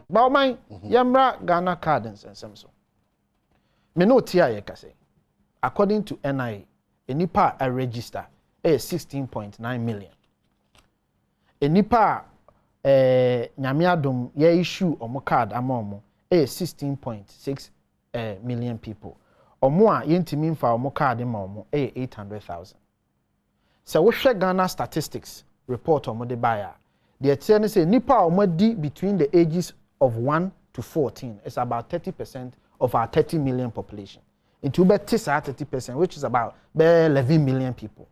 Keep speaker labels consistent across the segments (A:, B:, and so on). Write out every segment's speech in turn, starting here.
A: Ba ɔman, yɛmmra Ghana Card nsɛnsɛm so. Me ne otie a yɛkasa yi, according to NIA, nipa a register ɛyɛ 16.9 million. Nipa a Nyame adom yɛ issue ɔmo card ama ɔmo ɛyɛ 16.6 million people. Ɔmo a yɛntumi nfa ɔmo card ma ɔmo ɛyɛ 800,000. Sɛ wohwɛ Ghana Statistics report ɔmo de baeɛ a, deɛ teɛ ne sɛ nipa a ɔmo adi between the ages of 1 to 14 is about 30% of our 30 million population. Nti wobɛte saa 30%, which is about bɛyɛ 11 million people.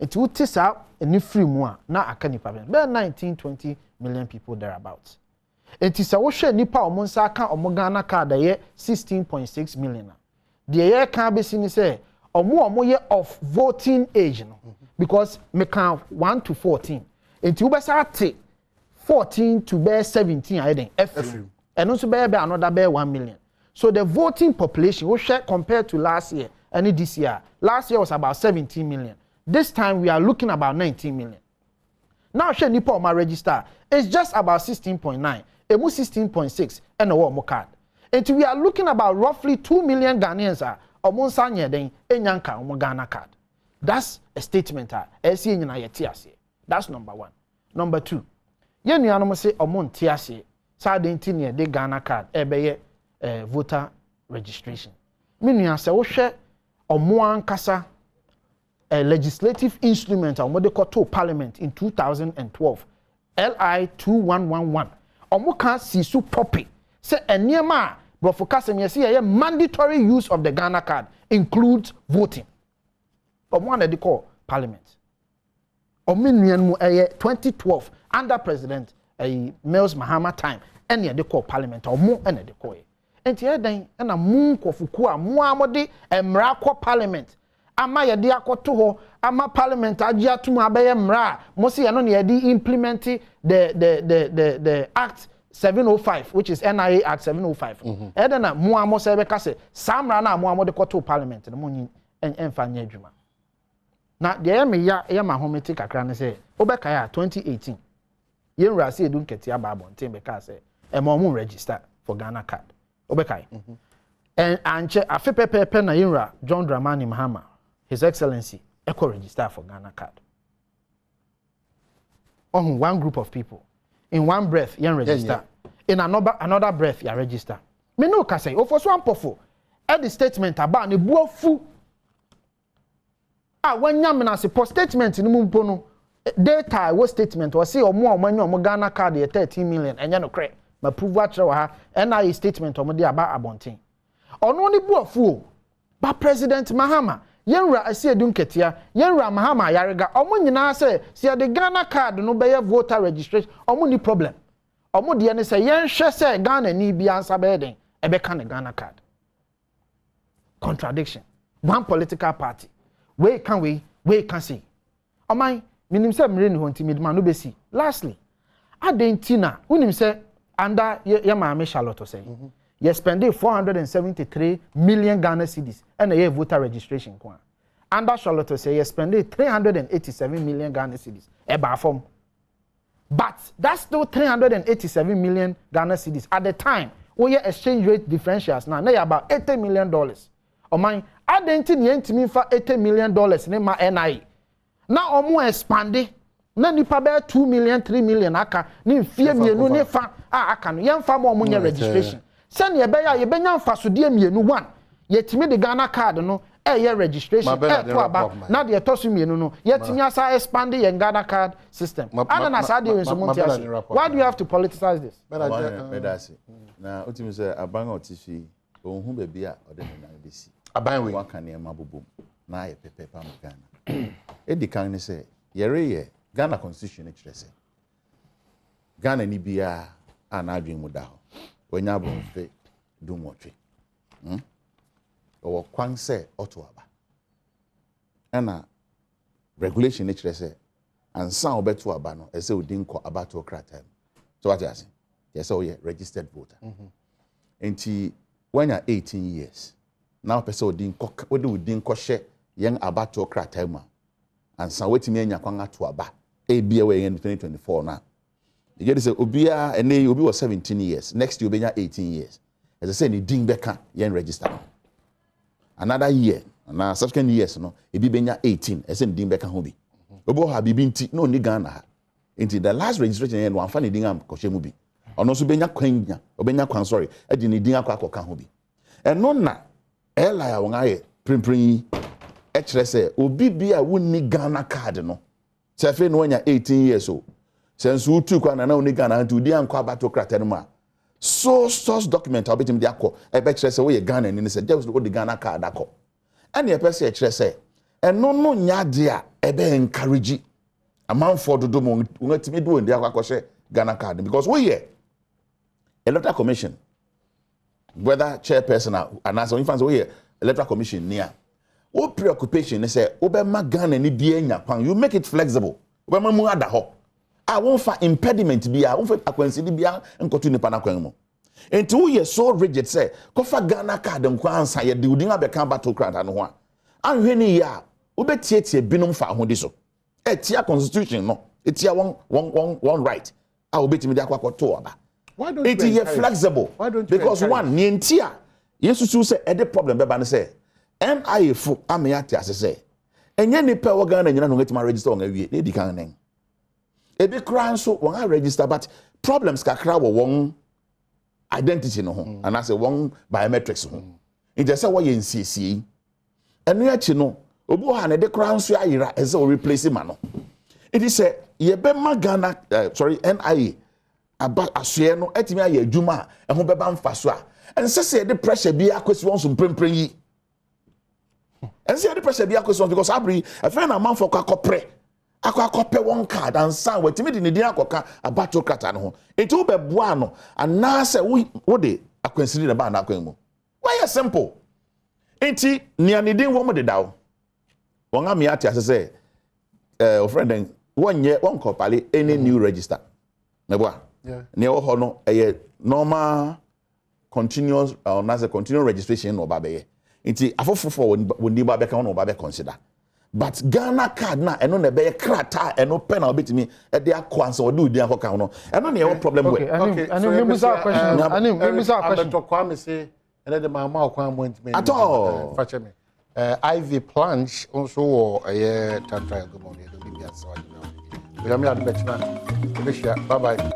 A: Nti wote saa ɛni firi mu a, na aka nipa bɛyɛ 19 20 million people thereabout. Nti sɛ wohwɛ nipa a ɔmo nsa aka ɔmo Ghana Card a ɛyɛ 16.6 million a, deɛ yɛreka abɛsi ni sɛ ɔmo a ɔmo yɛ of voting age no, because meka 1 to 14, nti wobɛsa ate 14 to bɛyɛ 17 ayɛ den ɛfiri, ɛno nso bɛyɛ another bɛyɛ 1 million. So the voting population, wohwɛ compared to last year ɛne this year, last year was about 17 million, this time we are looking about 19 million. Now hwɛ nipa a ɔmo register, it's just about 16.9, emu 16.6 ɛna ɛwɔ ɔmo card. Nti we are looking about roughly 2 million Ghanaians a ɔmo nsa nyɛ den enya nka ɔmo Ghana Card. That's a statement a ɛsi nyinaa yɛ te aseɛ. That's number one. Number two, yɛn nuanom sɛ ɔmo nte aseɛ saa de nti ne yɛde Ghana Card ɛbɛyɛ voter registration. Me nua, sɛ wohwɛ ɔmo ankasa legislative instrument a wɔde kɔtoo Parliament in 2012, LI 2111, ɔmo ka si so pɔpi sɛ nneɛma a borɔfo kasɛm yɛsɛ yɛyɛ mandatory use of the Ghana Card includes voting. Ɔmo ana de kɔ Parliament, ɔmo nua no mu ɛyɛ 2012 under President ɛyi Mills Mahama time ɛna yɛde kɔ Parliament. Ɔmo ɛna yɛde kɔ yɛ. Nti ɛdan ɛna mu nkɔfokuo a mo a mo de mmara kɔ Parliament ama yɛde akɔto hɔ ama Parliament agye atum abɛyɛ mmara a mo si yɛn no na yɛde implement the Act 705, which is NIA Act 705. Ɛdɛ na mo a mo sɛ ɛbɛka sɛ saa mmara no a mo a mo de kɔto Parliament no, mo nyi ɛnfa nyɛ adwuma. Na deɛ ɛyɛ me ya, ɛyɛ ma ahomete kakra ne sɛ wobɛkae a, 2018 yɛn wura Asiedu Nketia aba abɔnten bɛka sɛ ɛma ɔmo register for Ghana Card. Wobɛkae? Ɛn ankyɛ afe pɛpɛɛpɛ na yɛn wura John Dramani Mahama, His Excellency, ɛkɔ register for Ghana Card. Ɔho one group of people, in one breath yɛn register, in another breath yɛ register. Me ne o kasa yi, Ofosu Ampofo ɛde statement aba ne bu afu a wanya menasepɔ. Statement no mu mpo no, data a ɛwɔ statement, ɔsi ɔmo a ɔmo anya ɔmo Ghana Card yɛ 13 million. Ɛnyɛ nokorɛ. Ma prove akyerɛ wɔ ha. NIA statement ɔmo de aba abɔnten, ɔno ne bu afu o. Ba President Mahama, yɛn wura Asiedu Nketia, yɛn wura Mahama Ayariga, ɔmo nyinaa sɛ sɛ yɛde Ghana Card no bɛyɛ voter registration, ɔmo ni problem. Ɔmo deɛ ne sɛ yɛnhwɛ sɛ Ghana ni bi ansa bɛyɛ den ɛbɛka ne Ghana Card. Contradiction. One political party wei ka wei, wei ka sei. Ɔman, minim sɛ mmiri ni hɔ nti midima no bɛsi. Lastly, adan ti na wonim sɛ under yɛ maame Charlotte Osei, yɛ spend 473 million Ghana cedis ɛna yɛ voter registration ko a. Under Charlotte Osei, yɛ spend 387 million Ghana cedis, ɛbaa fam, but that's still 387 million Ghana cedis. At the time, woyɛ exchange rate differentials na yɛ about $80 million. Ɔman, adan ti na yɛntumi nfa $80 million ne ma NIA na ɔmo expand na nipa bɛyɛ 2 million, 3 million aka ne mfie 2 ne fa a aka no, yɛnfa ma ɔmo nyɛ registration sɛnea ɛbɛyɛ a yɛbɛnya mfasodeɛ mmienu. One, yɛtumi de Ghana Card no ɛyɛ registration, ɛɛto aba, na deɛ ɛtɔ so mmienu no, yɛtumi asa expand yɛn Ghana Card system. Ada na saa deɛ nso mo nti ase, why do you have to politicize this?
B: Mɛda na wotumi sɛ aban a ɔte so yi, ɔnhu baabi a ɔde ne nan bɛsi.
C: Aban wei.
B: Waka nneɛma bobom na ayɛ pɛpɛɛpɛ ama Ghana. Ɛdi kan ne sɛ yɛreyɛ Ghana Constitution no, kyerɛ sɛ Ghana ni biara a n'adwene mu da hɔ, wanya aborɔmfe 18, Ɔwɔ kwan sɛ ɔto aba. Ɛna regulation no kyerɛ sɛ ansa a wɔbɛto aba no, ɛsɛ odi nkɔ abatoɔ krataa mu. So wate ase, kyerɛ sɛ woyɛ registered voter. Nti wanya 18 years na wopɛ sɛ wodi nkɔ, wode wo din nkɔhyɛ yɛn abatoɔ krataa mu a, ansa watumi anya kwan ato aba ebia wɔ yɛn 2024 no a, Megye di sɛ obiara ɛnɛ yi obi wɔ 17 years, next year obenya 18 years. Ɛsɛ sɛ ne din bɛka yɛn register no. Another year anaa subsequent years no, ebi benya 18, ɛsɛ sɛ ne din bɛka ho bi. Obi wɔ hɔ a biribi nti na ɔnni Ghana ha. Nti the last registration yɛn no wamfa ne din ankɔhyɛ mu bi. Ɔno nso benya kwan nya, ɔbɛnya kwan sorry, ɛde ne din akɔ akɔka ho bi. Ɛno na airline a wɔn ayɛ prempren yi ɛkyerɛ sɛ obi bi a wonni Ghana card no, sɛ afei na wanya 18 years o, sɛ nso wotu kwan na na wonni Ghana nti wodi ankɔ abato krataa no mu a, so source document a wobɛtumi de akɔ ɛbɛkyerɛ sɛ woyɛ Ghana ni ne sɛ just wode Ghana card akɔ. Ɛne ɛpɛ sɛ ɛkyerɛ sɛ ɛno no nyɛ adeɛ a ɛbɛ encourage amanfoɔ dodo ma wɔn atumi de wɔn de akɔ akɔhyɛ Ghana card no, because woyɛ Electoral Commission whether chairperson a anaasɛ onifa sɛ woyɛ Electoral Commission ni a, wo preoccupation ne sɛ wobɛma Ghana ni bi anya kwan. You make it flexible, wobɛma mu ada hɔ a womfa impediment biara, womfa akwanside biara nkɔto nipa n'akwan mu. Nti woyɛ so rigid sɛ kɔfa Ghana card nko ansa yɛde wo din abɛka abato krataa no ho a, anhwɛ ne yie a, wobɛtiatia binom fa ahodi so, ɛtia constitution no, ɛtia wɔn right a wobɛtumi de akɔ akɔto aba. Nti yɛ flexible, because one, nea nti a yɛsusu sɛ ɛde problem bɛba no sɛ NIA fo ama yɛate ase sɛ ɛnyɛ nipa a ɛwɔ Ghana nyina na wɔatumi aregister wɔn awie. Na edi kan nɛn ebi koraa nso wɔn aregister, but problems kakra wɔ wɔn identity no ho anaasɛ wɔn biometrics ho, nti ɛsɛ wɔyɛ nsiesie. Ɛno akyi no, obi wɔ ha na ɛde koraa nso ayera, ɛsɛ sɛ wɔreplace ma no. Nti sɛ yɛbɛma Ghana sorry, NIA aba asoɛ no atumi ayɛ adwuma a ɛho bɛba mfa so a, ɛnsɛ sɛ yɛde pressure bi akɔsi wɔn so mprempren yi. Ɛnsɛ sɛ yɛde pressure bi akɔsi wɔn so, because abiri ɛfɛn na amanfoɔ kɔ akɔpere akɔ akɔpɛ wɔn card ansa wɔatumi de ne din akɔka abato krataa no ho. Nti wobɛboa no anaasɛ wode akwansiri na ba n'akwan mu, wɔyɛ simple. Nti nea ne din wɔn deda o, wɔn amea ate ase sɛ ɔfrɛ dɛn, wɔnyɛ wɔnkɔpale any new register mɛboa. Nea ɛwɔ hɔ no ɛyɛ normal continuous ɔnasɛ continuous registration na ɔba bɛyɛ. Nti afoforɔ wɔn din ba bɛka wɔn na ɔba bɛ consider, but Ghana card na ɛno na ɛbɛyɛ krataa, ɛno pɛ na ɔbɛtumi ɛde akɔ ansa ɔde odi akɔka ho no. Ɛno na ɛwɔ problem wɛ.
A: Okay, anim mimisa question, anim mimisa question.
C: Abɛtɔ Kwame se ɛnɛ de maa maa ɔkwan mu ntumi.
B: At all.
C: Fakyɛ mi. Ivy Planche nso wɔ ɛyɛ tantra good morning. Ɛdɔ bibi ase wa gyina. Onyame ade bɛkyena. Ɛbɛhyia. Bye bye.